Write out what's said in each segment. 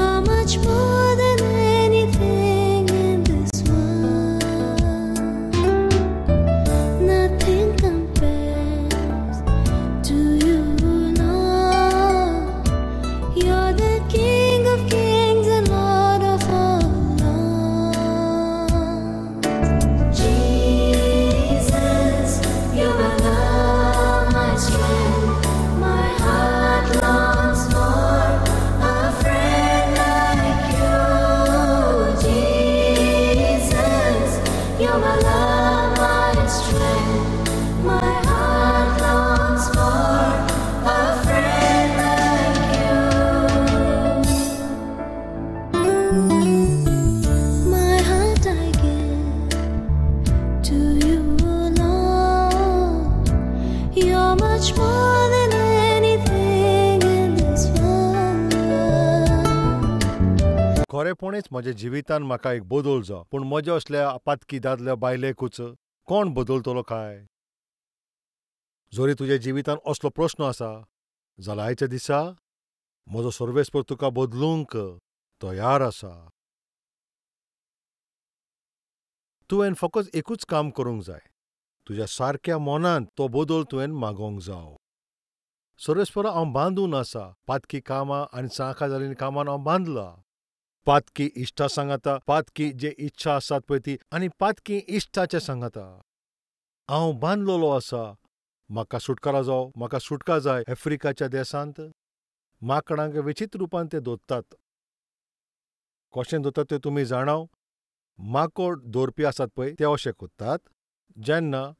You're much more than anything in this world. Nothing compares to you, Lord. You're the King of kings and Lord of all lords. Jesus, you're my love, my strength. My heart longs for a friend like you. Jesus, you're my love, my strength. My heart longs for a friend like you. My heart I give to you, Lord. You're much more than anything in this world. खरेपणीच म्हज्या जिवितान म्हाका एक बदल जावो, पूण म्हज्या असल्या पातकी दादल्या बायलेकूच कोण बदलतलो काय? जरी तुज्या जिवितान असलो प्रस्न आसा जाल्यार आयच्या दिसा म्हजो सर्वेस्पर तुका बदलूंक तयार आसा. तुवें फकत एकूच काम करूंक जाय, तुज्या सारक्या मनांत तो बदल तुवें मागोवंक जावो. सर्वेस्परा हांव बांदून आसा, पातकी कामां आनी चाखां जाल्लीं कामान हांव बांदला. पातकी इश्टा सांगाता, पातकी जे इच्छा आसात पळय ती आनी पातकी इश्टाचे सांगाता हांव बांदलेलो आसा. म्हाका सुटकारा जावो, म्हाका सुटका जाय. आफ्रिकाच्या देशांत माकडांक विचित्र रुपान ते दोत्तात. कशें दोतात ते तुमी जाणाव? माकोड दवरपी आसात पळय ते अशें कोत्तात, जेन्ना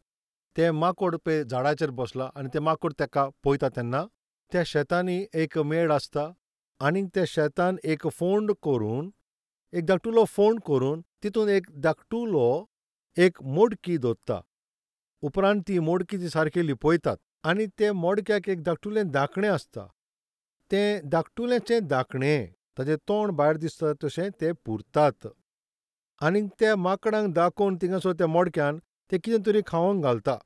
ते माकोड पळय झाडाचेर बसला आनी ते माकोड तेका पळयता तेन्ना त्या शेतांनी एक मेड आसता आनी त्या शेतान एक फोंड करून, एक धाकटुलो फोंड करून तितून एक धाकटुलो एक मोडकी दोत्ता. उपरांत ती मोडकी ती सारकी लिपयतात आनी ते मोडक्याक एक धाकटुलें धाकणें आसता. तें धाकटुलेंचें धाकणें ताजें तोंड भायर दिसता तशें ते पुरतात आनी त्या माकडांक दाखोवन थिंगासर त्या मोडक्यान ते कितें तरी खावंक घालता.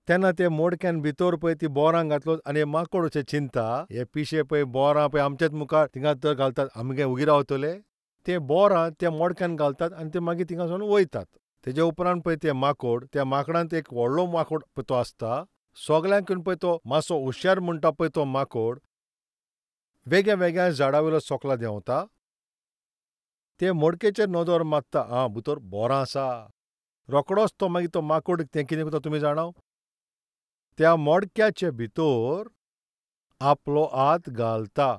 तेन्ना ते मोडक्यान भितर पळय ती बोरां घातलो आनी माकोड अशें चिंता, हे पिशे पळय बोरां पळय आमच्याच मुखार थिंगा तर घालतात, आमी काय उगी रावतले? ते बोरां त्या मोडक्यान घालतात आनी ते मागीर थिंगासून वयतात. तेजे उपरांत पळय ते माकोड, त्या माकडांत एक व्हडलो माकोड पळय तो आसता, सगल्यांक पळय तो मातसो हुशार म्हणटा पळय तो माकोड वेगळ्या वेगळ्या झाडां वयलो सोकला देंवता, ते मोडकेचेर नदर मारता, आं भितर बोरां आसा. रोकडोच तो मागीर तो माकोड तें कितें करता तुमी जाणाव? त्या मोडक्याचे भितर आपलो हात घालता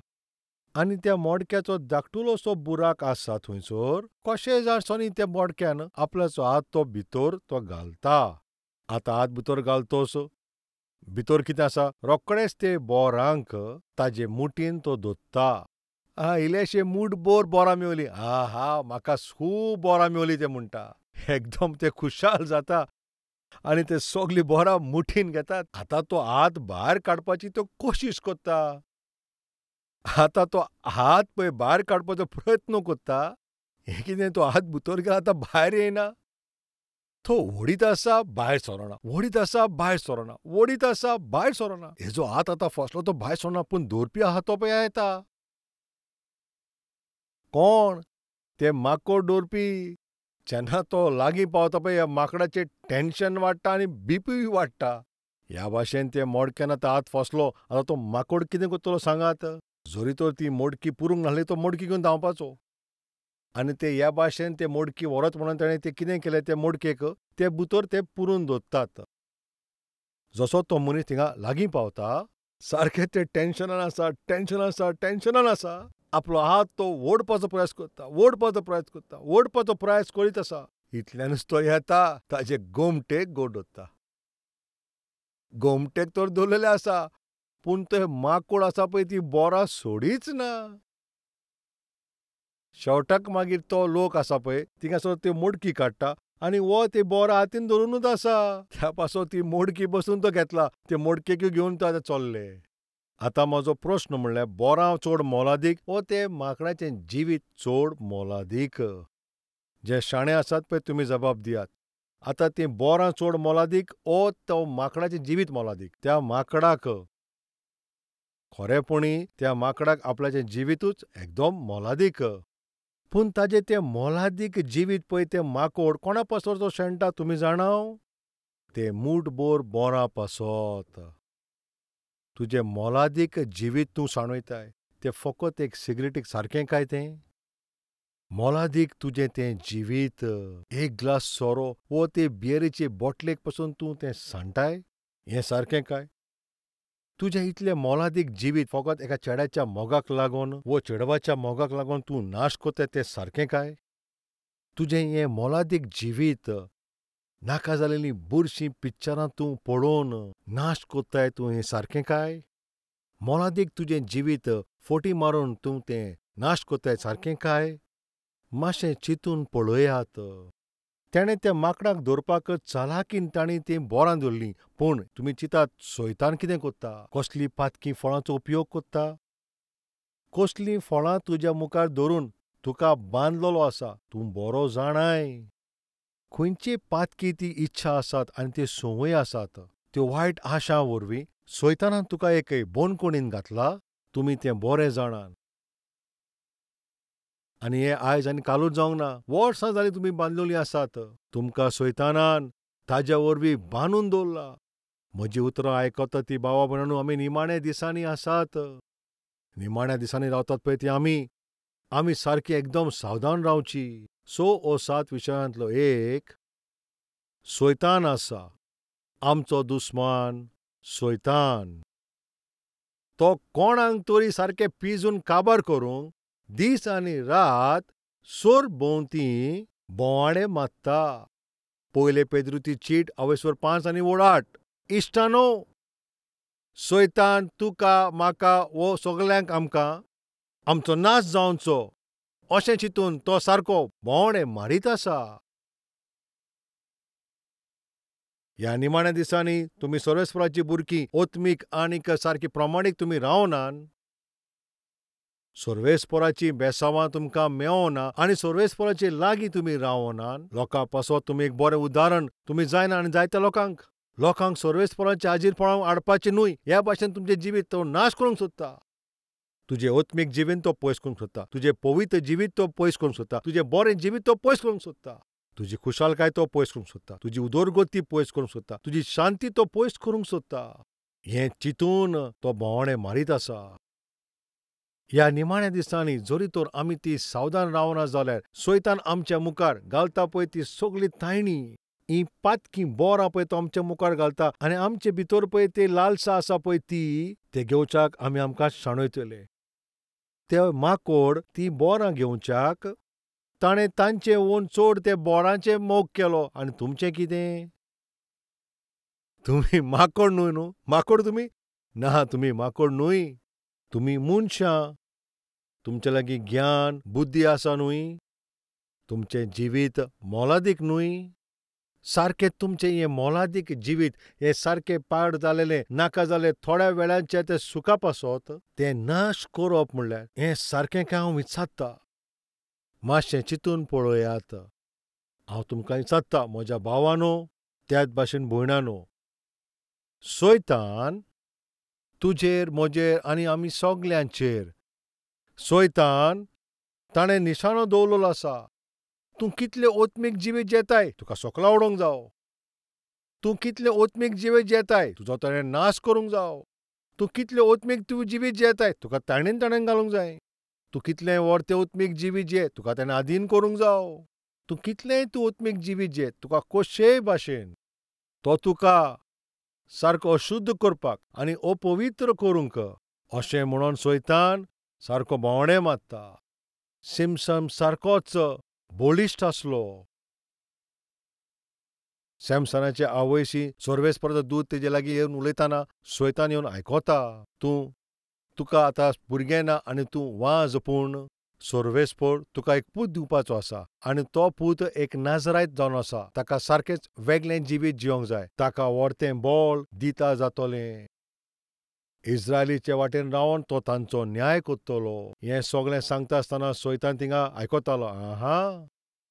आनी त्या मोडक्याचो धाकटुलोसो बुराक आसा थंयसर, कशें जाण त्या मोडक्यान आपल्याचो हात तो भितर तो घालता. आतां हात भितर घालतोस, भितर कितें आसा रोकडेच ते बोरांक ताजे मुठीन तो दोत्ता. आं इल्लेशे मूठ बोर बोरां मेवली, आ हा म्हाका खूब बोरां मेवली ते म्हणटा. एकदम ते खुशाल जाता आनी ते सगलीं बोरां मुठीन घेतात. आतां तो हात भायर काडपाची तो कोशिश करता. आतां तो हात पळय भायर काडपाचो प्रयत्न करता. हें कितें, तो हात भितर गेला आतां भायर येयना. तो ओडीत आसा भायर सरना, ओडीत आसा भायर सरना, ओडीत आसा भायर सरना. हेजो हात आतां फसलो तो भायर सरना, पूण दवरपी आहा तो पळय येता. कोण? ते माकोड दवरपी. जेन्ना तो लागीं पावता पळय ह्या माकडाचें टेंशन वाडटा आनी बीपीय वाडटा. ह्या भाशेन ते मोडक्यान आतां हात फसलो. आतां तो माकोड कितें करतलो सांगात? जरी तर ती मोडकी पुरूंक नासली तो मोडकी घेवन धांवपाचो. आनी ते ह्या भाशेन ते मोडकी व्हरत म्हणून ताणें ते कितें केलें, ते मोडकेक ते भितर ते पुरून दवरतात. जसो तो मनीस थिंगा लागीं पावता सारकें ते टेंशनान आसा, टेंशनान आसा, टेंशनान आसा. आपलो हात तो ओडपाचो प्रयास करता, ओडपाचो प्रयास करता, ओडपाचो प्रयास करीत आसा. इतल्यानूच तो येता, ताजे गोमटेक गोड दवरता. गोमटेक तर दवरलेलें आसा, पूण ते माकोड आसा पळय ती बोरां सोडीच ना. शेवटाक मागीर तो लोक आसा पळय थिंगासर त्यो मोडकी काडटा आनी हो ती बोरां हातीन धरुनूच आसा. त्या पासो ती मोडकी बसून तो घेतला, ते मोडकेक घेवन तो आतां चल्ले. आतां म्हजो प्रस्न म्हणल्यार बोरां चड मोलादीक वो ते माकडाचें जिवीत चड मोलादीक? जे शाणे आसात पळय तुमी जबाब दियात. आतां तीं बोरां चड मोलादीक वो तो माकडाचें जिवीत मोलादीक? त्या माकडाक खरेपणी त्या माकडाक आपल्याचें जिवितूच एकदम मोलादीक. पूण ताजें तें मोलादीक जिवीत पळय तें माकोड कोणा पासत तो शेणटा तुमी जाणाव? तें मूठभर बोरां पासत. तुजें मोलादीक जिवीत तूं सांडयताय तें फकत एक सिगरेटीक सारकें काय तें? मोलादीक तुजें तें जिवीत एक ग्लास सोरो वो ते बियरीचे बोटलेक पसून तूं तें सांडटाय? हें सारकें काय? तुजें इतलें मोलादीक जिवीत फकत एका चेड्याच्या मोगाक लागून वो चेडवाच्या मोगाक लागून तूं नाश करताय तें सारकें काय? तुजें हें मोलादीक जिवीत नाका जालेलीं बुरशीं पिक्चरां तूं पळोवन नाश करताय तूं, हें सारकें काय? मोलादीक तुजें जिवीत फोटी मारून तूं तें नाश करताय सारकें काय? मातशें चिंतून पळयात. तेणें त्या माकडाक धरपाक चालाकीन तांणी तीं बोरां धरलीं. पूण तुमी चिंतात सैतान कितें करता? कसलीं पातकी फळांचो उपयोग करता? कसलीं फळां तुज्या मुखार धरून तुका बांदलेलो आसा तूं बरो जाणाय. खंयची पातकी ती इच्छा आसात आनी त्यो संवय आसात त्यो वायट आशा वरवीं सैतानान तुका एक बोनकोणीन घातला, तुमी तें बरें जाणात. आनी हें आयज आनी कालूच जावंक ना, वर्सां जालीं तुमी बांदलेलीं आसात. तुमकां सैतानान ताज्या वरवीं बांदून दवरला. म्हजीं उतरां आयकता ती भावा भयणांनो, आमी निमाण्या दिसांनी आसात. निमाण्या दिसांनी रावतात पळय ती आमी आमी सारकी एकदम सावधान रावची. 6 o 7 विशयांतलो एक सैतान आसा, आमचो दुस्मान सैतान. तो कोणाक तरी सारकें पिजून काबार करूंक दीस आनी रात सरभोंवती भोंवाडे मारता. पयले पेद्रुची चीट 5 आनी 8. इश्टानो, सैतान तुका म्हाका वो सगल्यांक आमकां आमचो नाश जावचो अशें चिंतून तो सारको भोंवडे मारीत आसा. ह्या निमाण्या दिसांनी तुमी सर्वेस्पराची भुरगीं ओत्मीक आनीक सारकी प्रमाणीक तुमी रावनात. सर्वेस्पराची बेसांवां तुमकां मेवना आनी सर्वेस्पराचे लागीं तुमी रावनात. लोकां पासत तुमी एक बरें उदाहरण तुमी जायना आनी जायत्या लोकांक लोकांक सर्वेस्पराचे हाजीरपणाक हाडपाचें न्हय ह्या भाशेन तुमचें जिवीत तो नाश करूंक सोदता. तुजें ओत्मीक जिवीत तो पयस करूंक सोदता, तुजें पवित्र जिवीत तो पयस करूंक सोदता, तुजें बरें जिवीत तो पयस करूंक सोदता, तुजी खुशालकाय तो पयस करूंक सोदता, तुजी उदरगती पयस करूंक सोदता, तुजी शांती तो पयस करूंक सोदता. हें चिंतून तो भोंवडे मारीत आसा. ह्या निमाण्या दिसांनी जरी तर आमी ती सावधान रावना जाल्यार सैतान आमच्या मुखार घालता पळय ती सगळी तायणी, ही पातकी बोरां पळय तो आमच्या मुखार घालता आनी आमचे भितर पळय ते लालसा आसा पळय ती ते घेवच्याक आमी आमकां शाणयतले. ते माकोड ती बोरां घेवच्याक ताणें तांचे वोन चड ते बोरांचे मोग केलो. आनी तुमचें कितें? तुमी माकोड न्हय न्हू? माकोड तुमी ना, तुमी माकोड न्हय, तुमी मनशां. तुमचे लागीं ज्ञान बुद्धी आसा न्हय? तुमचें जिवीत मोलादीक न्हय? सारकें तुमचें हें मोलादीक जिवीत हें सारकें पाड जालेलें नाका जालें थोड्या वेळाचें तें सुखा पासत तें नाश करप म्हणल्यार हें सारकें काय हांव विचारता. मातशें चिंतून पळयात. हांव तुमकां विचारता म्हज्या भावानो, त्याच भाशेन भयणानो, सैतान तुजेर म्हजेर आनी आमी सगल्यांचेर सैतान ताणें निशाणो दवरलेलो आसा. तूं कितलें ओत्मीक जिवीत जेताय तुका सकला उडोवंक जावो. तूं कितलें ओत्मीक जिवीत जेताय तुजो ताणें नाश करूंक जावो. तूं कितलें ओत्मीक तूं जिवीत जेताय तुका ताणेन ताणेन घालूंक जाय. तूं कितलें वर्तें ओत्मीक जिवीत जे तुका ताणें आदीन करूंक जावो. तूं कितलेंय तूं ओत्मीक जिवीत जे तुका कशेय भाशेन तो तुका सारको अशुद्ध करपाक आनी अपवित्र करूंक अशें म्हणून सैतान सारको भोंवडे मारता. सिमसम सारकोच बळिश्ट आसलो. सॅमसनाचे आवयशी सर्वेस्पराचो दूत तेजे लागीं येवन उलयतना सैतान येवन आयकता, तूं तुका आतां भुरगें ना आनी तूं वाज, पूण सर्वेस्पर तुका एक पूत दिवपाचो आसा आनी तो पूत एक नाजरायत जावन आसा. ताका सारकेंच वेगळें जिवीत जिवंक जाय. ताका वर्तें बळ दिता जातलें. इस्रायलीचे वाटेन रावन तो तांचो न्याय करतलो. हें सगळें सांगता आसतना सैतान थिंगा आयकतालो. आहा,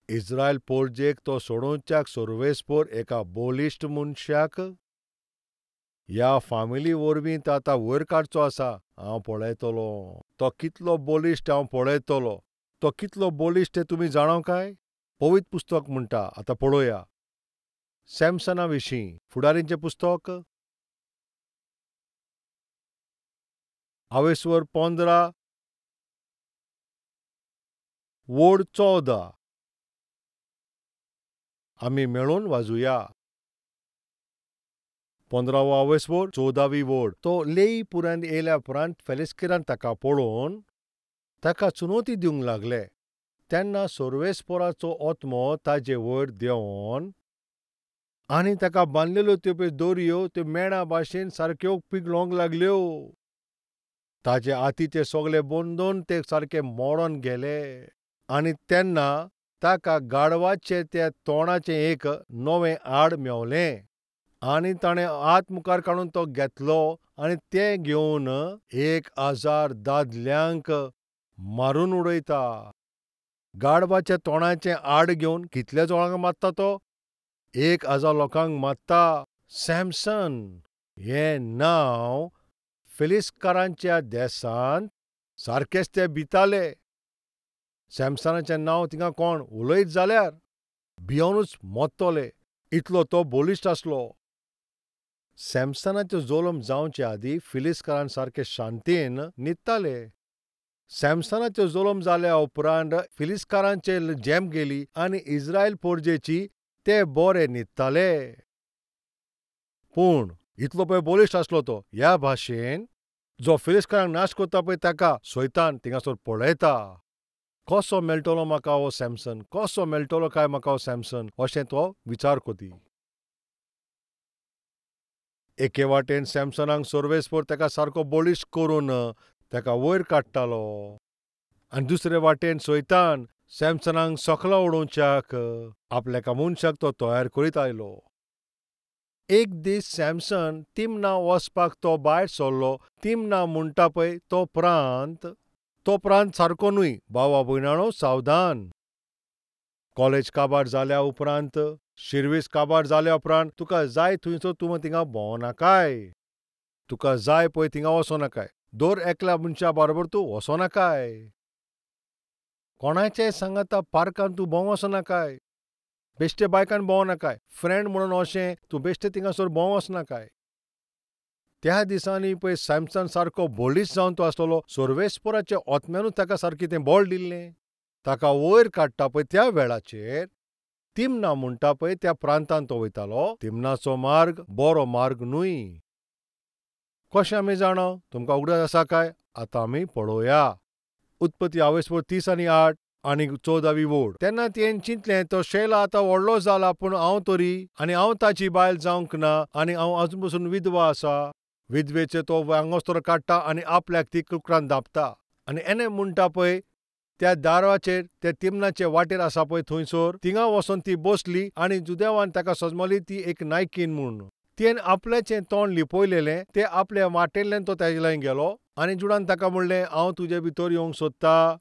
इस्रायल पोरजेक तो सोडोवच्याक सर्वेस्पर एका बळिश्ट मनशाक ह्या फामिली वरवीं तो आतां वयर काडचो आसा. हांव पळयतलो तो कितलो बलिश्ट, हांव पळयतलो तो कितलो बलिश्ट तें तुमी जाणा काय? पवित्र पुस्तक म्हणटा. आतां पळोवया सॅमसना विशीं फुडारींचें पुस्तक आवेस्वर 15 वोड 14. आमी मेळून वाजुया. 15वो आवेस्वर 14वी वोड. तो लेई पुरांत येयल्या उपरांत फेलिस्किरान ताका पळोवन ताका चुनवती दिवंक लागले. तेन्ना सर्वेस्पराचो आत्मो ताजे वयर देंवोन आनी ताका बांदलेल्यो त्यो पळय दोरयो त्यो मेणा भाशेन सारक्यो पिगलोंक लागल्यो. ताजे हातीचे सगळे बंदून ते सारके मोडोन गेले. आनी तेन्ना ताका गाढवाचें त्या तोंडाचें एक नवें हाड मेवलें आनी ताणें हात मुखार काडून तो घेतलो आनी तें घेवन 1000 दादल्यांक मारून उडयता. गाढवाच्या तोंडाचें हाड घेवन कितल्या जाणांक मारता तो? 1000 लोकांक मारता. सॅमसन हें नांव फिलिस्कारांच्या देसांत सारकेच ते भिताले. सॅमसनाचें नांव थिंगा कोण उलयत जाल्यार भियोनूच मोत्तले, इतलो तो बलिश्ट आसलो. सॅमसनाचो जल्म जावचे आदीं फिलिस्कारान सारके शांतीन न्हिदताले. सॅमसनाचो जल्म जाल्या उपरांत फिलिस्कारांचे झेम गेली आनी इस्रायल पोरजेची ते बरे न्हिदताले. पूण इतलो पळय बलिश्ट आसलो तो. ह्या भाशेन जो फिलिस्कारांक नाश करता पळय ताका सैतान थिंगासर पळयता. कसो मेळटलो म्हाका हो सॅमसन, कसो मेळटलो काय म्हाका हो सॅमसन, अशें तो विचार कोती. एके वाटेन सॅमसनाक सर्वेस्पर ताका सारको बलिश्ट करून ताका वयर काडटालो आनी दुसरे वाटेन सैतान सॅमसनाक सकला उडोवच्याक आपल्या एका मनशाक तो तयार करीत आयलो. एक दीस सॅमसन तिमना वचपाक तो भायर सरलो. तिमना म्हणटा पळय तो प्रांत, तो प्रांत सारको न्हय. भावा भयणांनो सावधान. कॉलेज काबार जाल्या उपरांत, शिर्वीस काबार जाल्या उपरांत तुका जाय थंयसर तूं थिंगा भोंवनाकाय. तुका जाय पळय थिंगा वचोनाकाय. दर एकल्या मनशा बरोबर तूं वचोनाकाय. कोणाचेय सांगाता पार्कान तूं भोंवंक वचोनाकाय. बेश्टे बायकान भोंवनाकाय. फ्रेंड म्हणून अशें तूं बेश्टे थिंगासर भोंवंक वचनाकाय. त्या दिसांनी पळय सॅमसन सारको बलिश्ट जावन तो आसलेलो. सर्वेस्पराच्या आत्म्यानूच ताका सारकें तें बळ दिल्लें. ताका वयर काडटा पळय त्या वेळाचेर तिमना म्हणटा पळय त्या प्रांतान तो वयतालो. तिमनाचो मार्ग बरो मार्ग न्हय. कशें आमी जाणा? तुमकां उगडास आसा काय? आतां आमी पळोवया. उत्पत्ती आवेस्पर 30 आनी 8 आनी 14वी वोड. तेन्ना तेणें चिंतलें तो शेला आतां व्हडलो जाला, पूण हांव तरी आनी हांव ताची बायल जावंक ना आनी हांव आजून पसून विधवा आसा. विधवेचें तो आंगोस्तर काडटा आनी आपल्याक ती कुकरान धांपता. आनी एने म्हणटा पळय त्या दाराचेर त्या तिमनाचे वाटेर आसा पळय थंयसर थिंगा वचोन ती बसली आनी जुदेवान ताका सजमली ती एक नायकीन म्हूण. तेणें आपल्याचें तोंड लिपयलेलें. ते आपल्या वाटेंतल्यान तो ताजे लागीं गेलो आनी जुडान ताका म्हणलें, हांव तुजे भितर येवंक सोदता.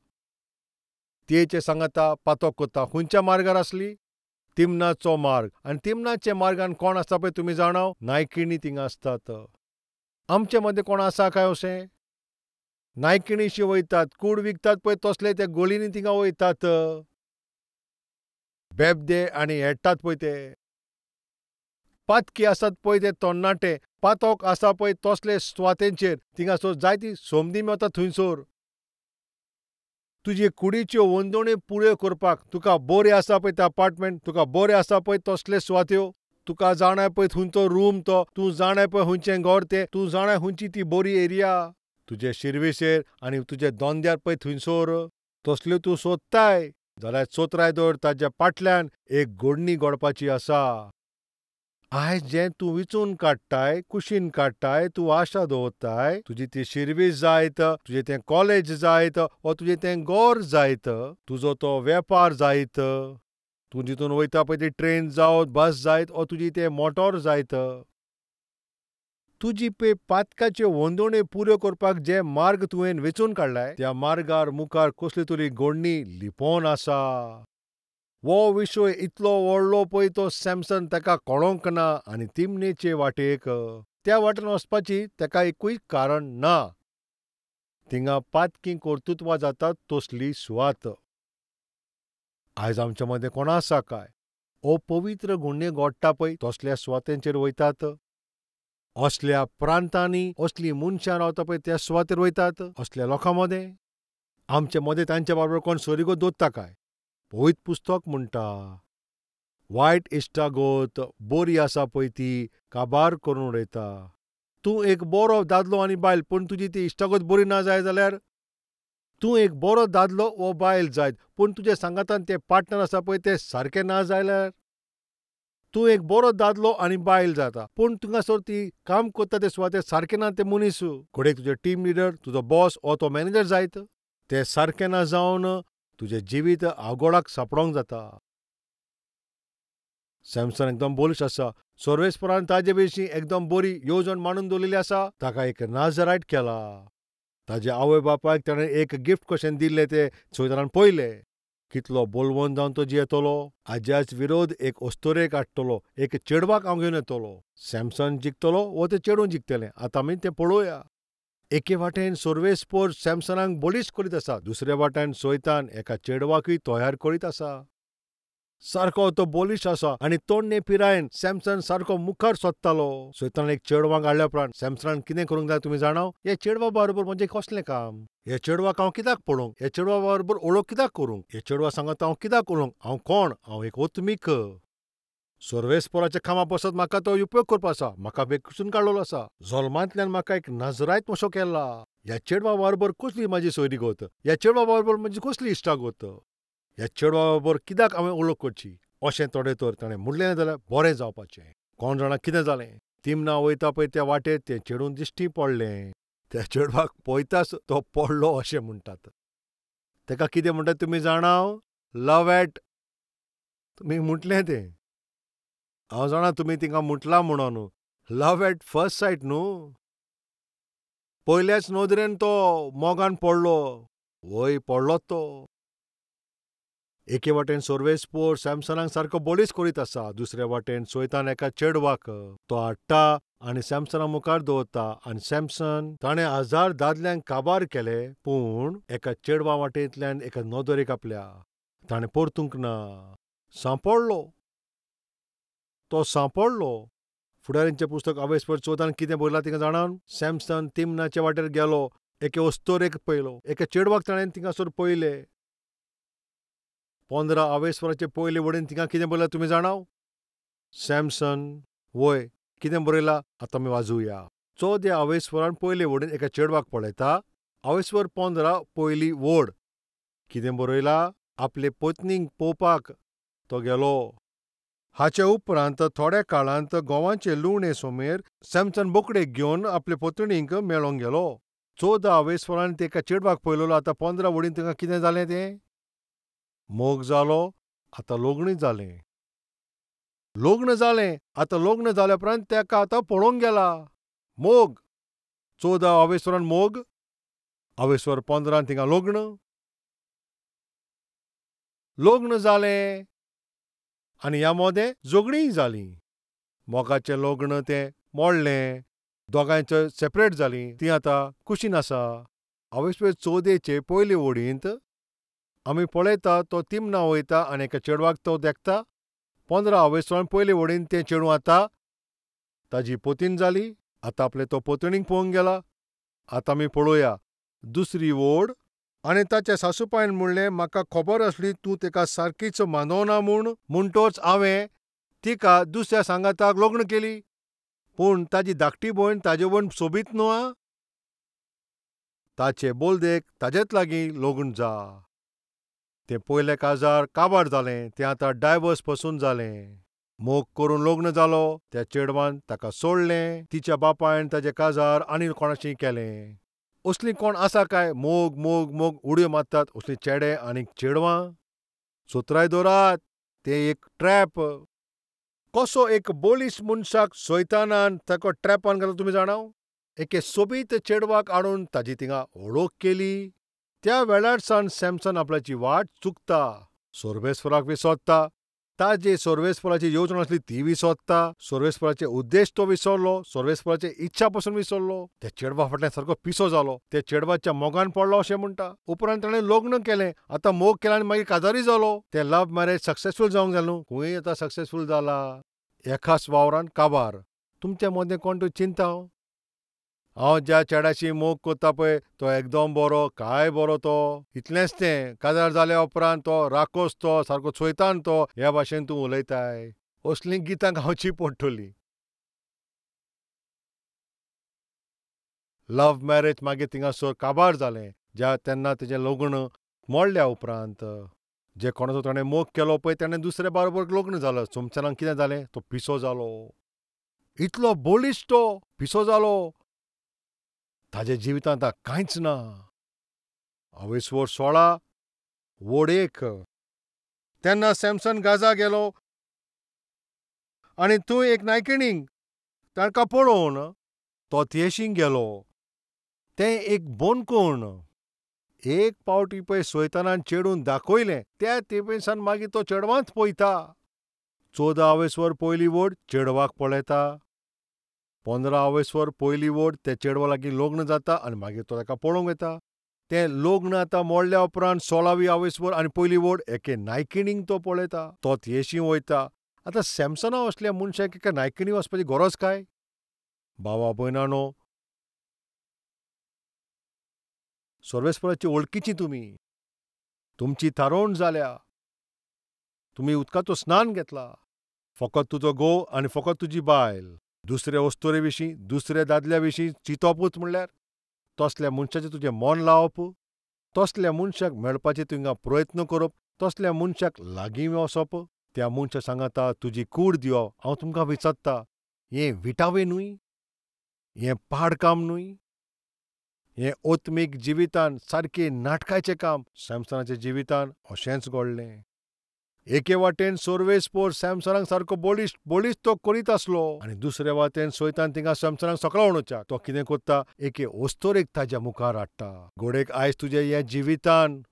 तेचे सांगाता पातोक कोत्ता. खंयच्या मार्गार आसली? तिमनाचो मार्ग. आनी तिमनाच्या मार्गान कोण आसता पळय तुमी जाणा? नायकिणी थिंगा आसतात. आमचे मदें कोण आसा काय अशें? नायकिणीशी वयतात, कूड विकतात पळय तसले ते गोलिनी थिंगा वयतात. बेबदे आनी हेडटात पळय ते. पातकी आसात पळय ते तरणाटे. पातोक आसा पळय तसले सुवातेंचेर थिंगासर जायती सोमदी मेवता थंयसर. तुजे कुडीच्यो वंदोण्यो पुऱ्यो करपाक तुका बरें आसा पळय तें अपार्टमेंट, तुका बरें आसा पळय तसले सुवात्यो. तुका जाणाय पळय खंयचो रूम तो, तूं जाणाय पळय खंयचें घर तें, तूं जाणाय खंयची ती बरी एरिया. तुजे शिर्विसेर आनी तुजे दोंद्यार पळय थंयसर तसल्यो तूं सोदताय जाल्यार चोत्राय दवर ताज्या फाटल्यान एक गोडणी घडपाची आसा. आयज जें तूं विचून काडटाय, कुशीन काडटाय, तूं आशा दवरताय, तुजी ती शिर्वीस जायत, तुजें तें कॉलेज जायत वा तुजें तें घर जायत, तुजो तो वेपार जायत, तूं जितून वयता पळय ती ट्रेन जावं बस जायत वा तुजी तें मोटोर जायत, तुजी पळय पातकाच्यो वंदोण्यो पुऱ्यो करपाक जे मार्ग तुवें वेंचून काडलाय त्या मार्गार मुखार कसली तरी गोडणी लिपोवन आसा. हो विशय इतलो व्हडलो पळय तो सॅमसन ताका कळोंक ना आनी तिमनेचे वाटेक त्या वाटेन वचपाची ताका एकूय कारण ना. थिंगा पातकी कर्तृत्वां जातात तसली सुवात. आयज आमच्या मदें कोण आसा काय अपवित्र गुण्णे गोडटा पळय तसल्या सुवातेंचेर वयतात? असल्या प्रांतांनी असलीं मनशां रावता पळय त्या सुवातेर वयतात? असल्या लोकां मदें आमचे मदें तांचे बरोबर कोण सोरीगोत दवरता काय? पवित्र पुस्तक म्हणटा, वायट इश्टागत बरी आसा पळय ती काबार करून उडयता. तूं एक बरो दादलो आनी बायल, पूण तुजी ती इश्टागत बरी ना जाय जाल्यार, तूं एक बरो दादलो वो बायल जायत, पूण तुजे सांगातान ते पार्टनर आसा पळय ते सारके ना जाल्यार, तूं एक बरो दादलो आनी बायल जाता, पूण तुंगासर ती काम करता ते सुवातेर सारके ना ते मनीस, घडये तुजे टीम लिडर, तुजो बॉस वो तो मॅनेजर जायत, ते सारके ना जावन तुजें जिवीत अवघडाक सांपडोंक जाता. सॅमसन एकदम बोलिश आसा. सर्वेस्परान ताजे विशीं एकदम बरी येवजण मांडून दवरिल्ली आसा. ताका एक नाजरायट केला. ताजे आवय बापायक ताणें एक गिफ्ट कशें दिल्लें तें सैतानान पळयलें. कितलो बोलवंत जावन तो जियेतलो. आज्याच विरोध एक अस्तोरेक हाडटलो, एक चेडवाक हांव घेवन येतलो. सॅमसन जिखतलो वो तें चेडूं जिखतलें, आतां आमी तें पळोवया. एके वाटेन सर्वेस्पर सॅमसनाक बळिश्ट करीत आसा, दुसरे वाटेन सैतान एका चेडवाकूय तयार करीत आसा. सारको तो बोलिश आसा आनी तोडणे पिरायेन सॅमसन सारको मुखार सोदतालो. सैतान एक चेडवाक हाडल्या उपरांत सॅमसनान कितें करूंक जाय तुमी जाणाव? हे चेडवा बरोबर म्हजें कसलें काम? हे चेडवाक हांव कित्याक पळोवंक? हे चेडवा बरोबर ओळख कित्याक करूंक? हे चेडवा सांगता हांव कित्याक उलोवंक? हांव कोण? हांव एक ओत्मीक. सर्वेस्पराच्या कामा पासत म्हाका तो उपयोग करपा आसा. म्हाका वेंचून काडलेलो आसा. जल्मांतल्यान म्हाका एक नजरायत मसो केला. ह्या चेडवा बरोबर कसली म्हाजी सोयरीगत? ह्या चेडवा बरोबर म्हजी कसली इश्टागत? ह्या चेडवा बरोबर कित्याक हांवें ओळख करची? अशें थोडें तर ताणें म्हणलें ना जाल्यार बरें जावपाचें. कोण जाणा कितें जालें? तिमना वयता पळय त्या वाटेर तें चेडूं दिश्टी पडलें. त्या चेडवाक पळयताच तो पडलो अशें म्हणटात. ताका कितें म्हणटात तुमी जाणाव? Love at. तुमी म्हटलें तें. हांव जाणा तुमी तिका म्हटलां म्हणून. लव एट फर्स्ट सायट न्हू. पयल्याच नदरेन तो मोगान पडलो. वय पडलोच तो. एके वाटेन सर्वेस्पर सॅमसनाक सारको बळिश्ट करीत आसा, दुसरे वाटेन सैतान एका चेडवाक तो हाडटा आनी सॅमसना मुखार दवरता. आनी सॅमसन ताणें हजार दादल्यांक काबार केले, पूण एका चेडवा वाटेंतल्यान एका नदरेक आपल्या ताणें परतूंक ना. सांपडलो तो, सांपडलो. फुडाऱ्यांचें पुस्तक अवेस्पर 14 कितें बरयलां तिका जाणान? सॅमसन तिमनाच्या वाटेर गेलो, एके अस्तोरेक पळयलो, एका चेडवाक ताणें थिंगासर पळयलें. 15 अवेस्पराचे पयले वडीन तिका कितें बरयलां तुमी जाणाव? सॅमसन वय कितें बरयलां आतां आमी वाजोवया. 14 अवेस्परान पयले वडीन एका चेडवाक पळयता. अवेस्पर 15 पयली वड कितें बरयलां? आपले पत्नीक पळोवपाक तो गेलो. हाचे उपरांत थोड्या काळांत गोवाचे लुवणे सोमेर सॅमसन बोकडेक घेवन आपले पत्नीक मेळोंक गेलो. 14 अवेस्परान तेका चेडवाक पळयलो. आतां 15 वडीन तिका कितें जालें तें? मोग जालो. आतां लग्न जालें. लग्न जालें. आतां लग्न जाल्या उपरांत ताका आतां पळोवंक गेला. मोग. 14 अवेस्परान मोग, अवेस्पर 15 थिंगा लग्न. लग्न जालें आनी ह्या मोदें झगडींय जालीं. मोगाचें लग्न तें मोडलें. दोगांयचें सेपरेट जालीं. तीं आतां कुशीन आसा. अवेस्पर 14 पयले वडींत आमी पळयता तो तिमना वयता आनी एका चेडवाक तो देखता. 15 अवेस्परान पयले वडीन तें चेडूं आतां ताजी पोतीन जाली. आतां आपले तो पोतणीक पळोवंक गेला. आतां आमी पळोवया दुसरी वोड. आनी ताच्या सासूपायन म्हणलें, म्हाका खबर आसली तूं ताका सारकीच मानवना म्हूण, म्हणटोच हांवें तिका दुसऱ्या सांगाताक लग्न केली. पूण ताजी धाकटी भयण ताजे भयण सोबीत न्हू आं, ताचे बोलदेक ताजेच लागीं लग्न जा. तें पयलें काजार काबार जालें. तें आतां डायवर्स पसून जालें. मोग करून लग्न जालो. त्या चेडवान ताका सोडलें. तिच्या बापायन ताजें काजार आनी कोणाशी केलें. असलीं कोण आसा काय? मोग मोग मोग उडयो मारतात असलीं चेडे आनी चेडवां. सोत्राय दवरात, तें एक ट्रॅप. कसो एक बळिश्ट मनशाक सैतानान ताका ट्रॅपान घातला तुमी जाणाव? एके सोबीत चेडवाक हाडून ताजी थिंगा ओळख केली. त्या वेळार सावन सॅमसन आपल्याची वाट चुकता. सर्वेस्पराक विसरता. ताजे सर्वेस्पराची येवजण आसली ती विसरता. सर्वेस्पराचे उद्देश तो विसरलो, सर्वेस्पराचे इच्छा पसून विसरलो. त्या चेडवा फाटल्यान सारको पिसो जालो, त्या चेडवाच्या मोगान पडलो अशें म्हणटा. उपरांत ताणें लग्न केलें, आतां मोग केला आनी मागीर काजारी जालो. तें लव्ह मॅरेज सक्सेसफूल जावंक जाय न्हू, खंय आतां सक्सेसफूल जाला? एकाच वावरान काबार. तुमच्या मदें कोण तूं चिंता, हांव ज्या चेड्याशी मोग करता पळय तो एकदम बरो, काय बरो तो, इतलेंच तें. काजार जाल्या उपरांत तो राकोस, तो सारको चोयतान तो, ह्या भाशेन तूं उलयताय. असलीं गितां गावचीं पडटलीं. लव्ह मॅरेज मागीर थिंगासर काबार जालें. ज्या तेन्ना तेजें लग्न मोडल्या उपरांत जे कोणाचो ताणें मोग केलो पळय ताणें दुसरे बारोबर लग्न जालो. सोमसनाक कितें जालें? तो पिसो जालो, इतलो बळिश्ट तो पिसो जालो. ताज्या जिवितांत कांयच ना. अवेस्वर 16:1. तेन्ना सॅमसन गाजा गेलो आनी तूं एक नायकिणीक तांकां पळोवन तो थंयशीं गेलो. तें एक बोनकोण. एक पावटी पळय सोयतानान चेडून दाखयलें, त्या तेंपेसान मागीर तो चेडवांच पळयता. 14 अवेस्वर पयली वड चेडवाक पळयता. 15 अवेस्वर पयली वड त्या चेडवा लागीं लग्न जाता आनी मागीर तो ताका पळोवंक वता. तें लग्न आतां मोडल्या उपरांत 16वी अवेस्वर आनी पयली वड एके नायकिणीक तो पळयता, तो थंयशीं वयता. आतां सॅमसना असल्या मनशाक एका नायकिणी वचपाची गरज काय? भावा भयणानो, सर्वेस्पराची वळखीची तुमी, तुमची थारोवण जाल्या, तुमी उदकाचो स्नान घेतला. फकत तुजो घोव आनी फकत तुजी बायल, दुसरे अस्तुरे विशीं, दुसऱ्या दादल्या विशीं चिंतपूच म्हणल्यार तसल्या मनशाचें तुजें मन लावप, तसल्या मनशाक मेळपाचें तुंगा प्रयत्न करप, तसल्या मनशाक लागीं वचप, त्या मनशा सांगाता तुजी कूड दिवप. हांव तुमकां विचारता, हें विटावें न्हय? हें पाड काम न्हय? हें आत्मीक जिवितान सारकें नाटकाचें काम. सॅमसनाच्या जिवितान अशेंच घडलें. एके वाटेन सर्वेस्पोर सॅमसनाक सारको बळिश्ट बळिश्ट तो करीत आसलो आनी दुसरे वाटेन सोयतान थिंगा सॅमसनाक सकला उडोवच्याक तो कितें करता, एके अस्तुरेक ताज्या मुखार हाडटा. घोडेक आयज तुज्या ह्या जिवितान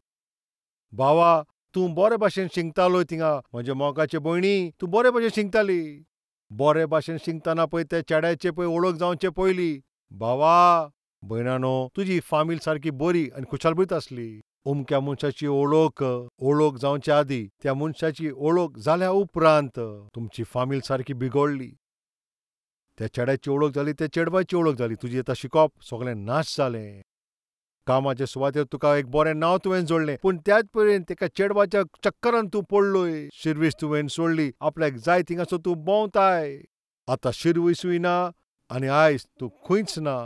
भावा तूं बरे भाशेन शिंकतालो थिंगा, म्हज्या मोगाचे भयणी तूं बरे भाशेन शिंकताली. बरे भाशेन शिंकतना पळय त्या चेड्याचे पळय वळख जावचे पयलीं भावा भयणानो तुजी फामील सारकी बरी आनी खुशालभरीत आसली. अमक्या मनशाची ओळख ओळख जावचे आदी त्या मनशाची ओळख जाल्या उपरांत तुमची फामील सारकी बिगडली. त्या चेड्याची ओळख जाली, त्या चेडवाची ओळख जाली, तुजी आतां शिकप सगळें नाश जालें. कामाचे सुवातेर तुका एक बरें नांव तुवें जोडलें, पूण त्याच पर्यंत तेका चेडवाच्या चक्करान तूं पडलोय. शिरवीस तुवें सोडली, आपल्याक जाय थिंगासो तूं भोंवताय. आतां शिरवीसूय ना आनी आयज तूं खंयच ना.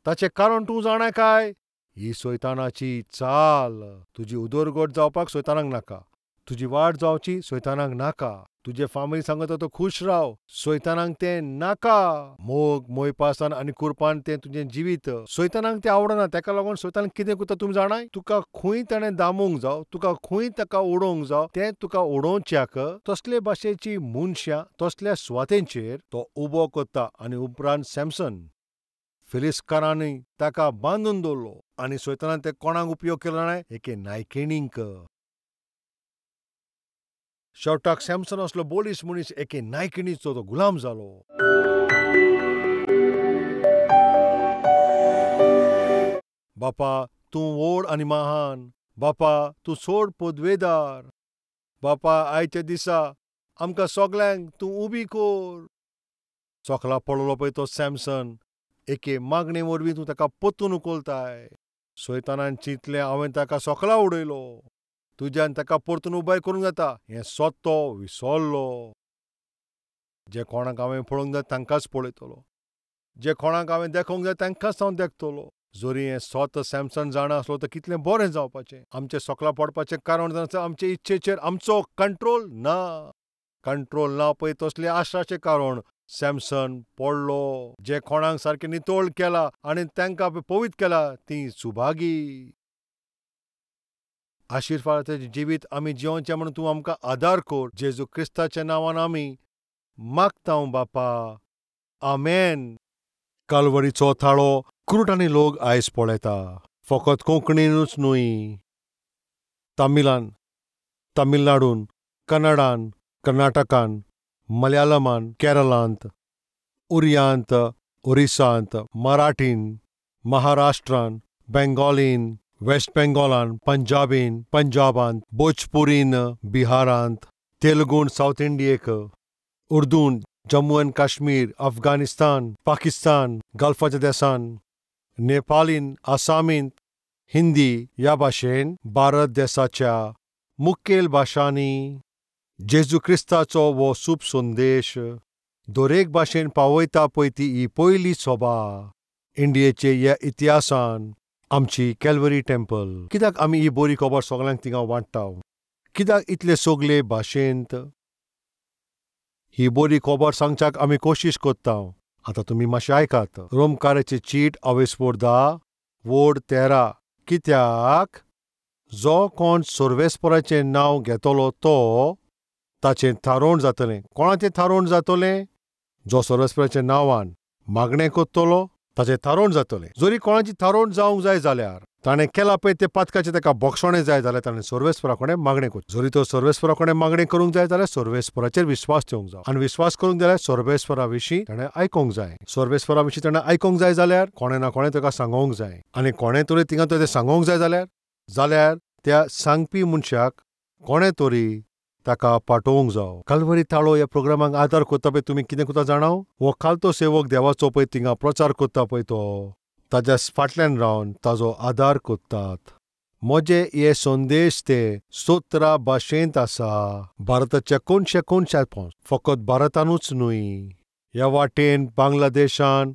ताचें कारण तूं जाणा काय? ही सैतानाची चाल. तुजी उदरगत जावपाक सैतानाक नाका, तुजी वाड जावची सैतानाक नाका, तुजे फामिली सांगता तो खूश राव, सैतानाक तें नाका. मोग मोयपासान आनी कुरपान तें तुजें जिवीत सैतानाक तें आवडना. तेका लागून सैतान कितें करता तुमी जाणाय? तुका खंय ताणें दामूंक जाव, तुका खंय ताका उडोवंक जाव, तें तुका उडोवच्याक तसले भाशेची मनशां तसल्या सुवातेंचेर तो उबो करता. आनी उपरांत सॅमसन फिलिस्कारांनी ताका बांदून दवरलो आनी सैतानान ते कोणाक उपयोग केलो ना? एके नायकिणींक. शेवटाक सॅमसन असलो बळिश्ट मनीस एके नायकिणीचो तो गुलाम जालो. बापा तूं व्हड आनी महान, बापा तूं चड पदवेदार, बापा आयच्या दिसा आमकां सगल्यांक तूं उबी कर. सकला पडलो पळय तो सॅमसन एके मागणे वरवीं तूं ताका परतून उखलताय. सैतानान चिंतलें हांवें ताका सकला उडयलो, तुज्यान ताका परतून उबाय करूंक जाता. हें सत तो विसरलो. जे कोणाक हांवें पळोवंक जाय तांकांच पळयतलो, जे कोणाक हांवें देखोवंक जाय तांकांच हांव देखतलो. जरी हें सत सॅमसन जाणा आसलो तर कितलें बरें जावपाचें. आमचें सकला पडपाचें कारण जावन आसा आमचे इच्छेचेर आमचो कंट्रोल ना. कंट्रोल ना पळय तसलें आशाचें कारण सॅमसन पडलो. जे कोणाक सारकें नितळ केला आनी तांकां पवित्र केला ती सुभागी. आशिर्वादाचें जिवीत आमी जियोवचें म्हणून तूं आमकां आदार कर. जेजू क्रिस्ताच्या नांवान आमी मागता बापा, आमेन. कालवरीचो थाळो कुरुटांनी लोक आयज पळयता, फकत कोंकणीनूच न्हय, तमिळान, तमिळनाडून, कन्नडान, कर्नाटकान, मलयाळमान, केरळांत, उरियांत, ओरिसांत, मराठीन, महाराष्ट्रान, बेंगॉलीन, वेस्ट बेंगॉलान, पंजाबीन, पंजाबांत, भोजपुरीन, बिहारांत, तेलुगून सावथ इंडियेक, उर्दून जम्मू एंड काश्मीर, अफगाणिस्तान, पाकिस्तान, गल्फाच्या देसान, नेपालीन, आसामींत, हिंदी ह्या भाशेन भारत देसाच्या मुखेल भाशांनी जेजू क्रिस्ताचो हो सूप संदेश दरेक भाशेन पावयता पळय ती ही पयली सभा इंडियेचे ह्या इतिहासान आमची कॅल्वरी टेम्पल. कित्याक आमी ही बरी खबर सगळ्यांक थिंगा वांट्टा? कित्याक इतले सगळे भाशेंत ही बरी खबर सांगच्याक आमी कोशिश कोत्ता? आतां तुमी मातशें आयकात. रोमकाराची चीट अवेस्पोर 10 वोड 13. कित्याक जो कोण सर्वेस्पराचें नांव घेतलो तो ताचें थारोवण जातलें. कोणाचें थारोवण जातलें? जो सर्वेस्पराच्या नांवान मागणें कोत्तलो ताचें थारोवण जातलें. जरी कोणाची थारोवण जावंक जाय जाल्यार ताणें केलां पळय तें पातकाचें ताका बक्षणें जाय जाल्यार ताणें सर्वेस्परा कडेन मागणें करचें. जरी तो सर्वेस्परा कडेन मागणें करूंक जाय जाल्यार सर्वेस्पराचेर विस्वास ठेवंक जाय आनी विस्वास करूंक जाल्यार सर्वेस्परा विशीं ताणें आयकूंक जाय. सर्वेस्परा विशीं ताणें आयकूंक जाय जाल्यार कोणें ना कोणें ताका सांगोंक जाय आनी कोणें तरी थिंगा तें सांगोंक जाय जाल्यार त्या सांगपी मनशाक कोणें तरी ताका पाठोवंक जावो. कल्वरी ताळो ह्या प्रोग्रामाक आदार कोत्ता पळय तुमी कितें कोत्ता जाणाव? हो खालतो सेवक देवाचो पळय थिंगा प्रचार कोत्ता पळय तो ताज्या फाटल्यान रावन ताजो आदार कोत्तात. म्हजे हे संदेश ते 17 भाशेंत आसा. भारताच्या कोनशे कोनशात पोंच, फकत भारतानूच न्हय, ह्या वाटेन बांगलादेशान,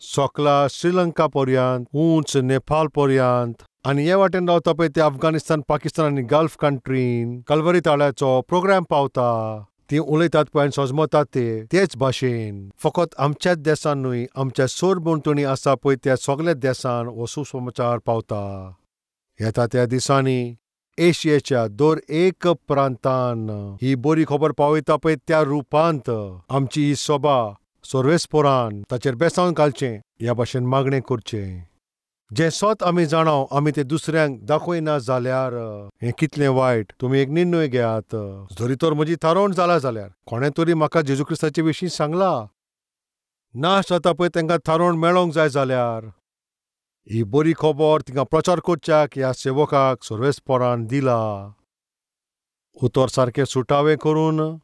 सोकला श्रीलंका पर्यंत, उंच नेपाळ पर्यंत आनी हे वाटेन रावता पळय ते अफगाणिस्तान, पाकिस्तान आनी गल्फ कंट्रीन कल्वरी ताळ्याचो प्रोग्राम पावता. ती उलयतात पळय आनी सजमतात ते तेच भाशेन. फकत आमच्याच देसान न्हय, आमच्या सरभोंवतणी आसा पळय त्या सगळ्या देसान हो सुसमाचार पावता. येता त्या दिसांनी एशियेच्या दर एक प्रांतान ही बरी खबर पावयता पळय त्या रुपांत आमची ही सभा सर्वेस्परान ताचेर बेसावन घालचें ह्या भाशेन मागणें करचें. जें सत आमी जाणाव आमी तें दुसऱ्यांक दाखयना जाल्यार हें कितलें वायट. तुमी एक निर्णय घेयात. जरी तर म्हजी थारोवण जाला जाल्यार कोणें तरी म्हाका जेजू क्रिस्ताचे विशीं सांगला नाश जाता पळय तांकां थारोवण मेळोंक जाय जाल्यार ही बरी खबर तिंगा प्रचार करच्याक ह्या सेवकाक सर्वेस्परान दिला. उतर सारकें सुटावें करून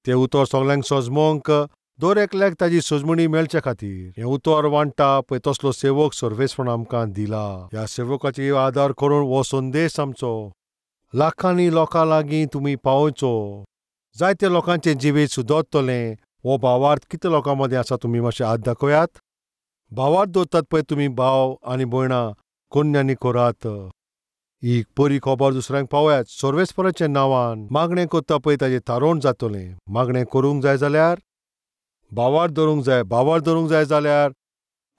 तें उतर सगल्यांक सजमोंक दर एकल्याक ताजी सजमणी मेळचे खातीर हें उतर वांट्टा पळय तसलो सेवक सर्वेस्परान आमकां दिला. ह्या सेवकाची आदार करून हो संदेश आमचो लाखांनी लोकां लागीं तुमी पावोवचो. जायते लोकांचें जिवीत सुदरतलें. हो भावार्थ कितले लोकां मदीं आसा तुमी मातशें हात दाखयात. भावार्थ दवरतात पळय तुमी भाव आनी भयणां कोन्यांनी करात. ही बरी खबर दुसऱ्यांक पावयात. सर्वेस्पराच्या नांवान मागणें करता पळय ताजें थारोवण जातलें. मागणें करूंक जाय जाल्यार भावार्थ धरूंक जाय. भावार्थ धरूंक जाय जाल्यार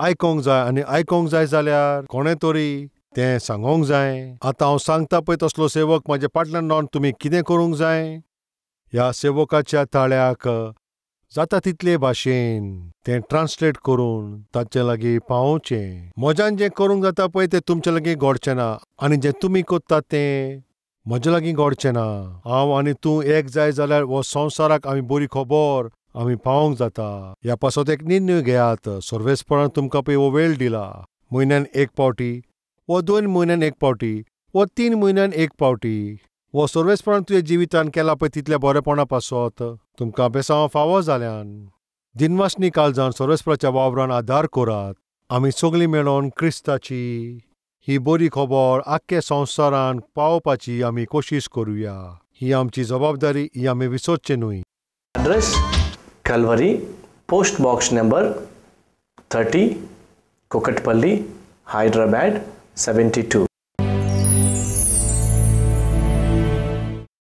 आयकोंक जाय आनी आयकोंक जाय जाल्यार कोणें तरी तें सांगोंक जाय. आतां हांव सांगता पळय तसलो सेवक म्हाज्या फाटल्यान रावन तुमी कितें करूंक जाय? ह्या सेवकाच्या ताळ्याक जाता तितले भाशेन तें ट्रान्सलेट करून ताचे लागीं पावोवचें. म्हज्यान जें करूंक जाता पळय तें तुमचे लागीं घडचें ना आनी जें तुमी कोत्ता तें म्हज्या लागीं घडचें ना. हांव आनी तूं एक जाय जाल्यार हो संवसाराक आमी बरी खबर आमी पावोवंक जाता. ह्या पासत एक निर्णय घेयात. सर्वेस्परान तुमकां पळय हो वेळ दिला. म्हयन्यान एक पावटी वा 2 म्हयन्यान एक पावटी वा 3 म्हयन्यान एक पावटी हो सर्वेस्परान तुज्या जिवितान केला पळय तितल्या बरेपणा पासत तुमकां बेसांव फावो जाल्यान दिनवासनी काळजान सर्वेस्पराच्या वावरान आदार करात. आमी सगळीं मेळोन क्रिस्ताची ही बरी खबर आख्खे संवसारान पावोवपाची आमी कोशिश करुया. ही आमची जबाबदारी, ही आमी विसरचें न्हय. Address Calvary, post box number 30, Kukatpally, Hyderabad 72.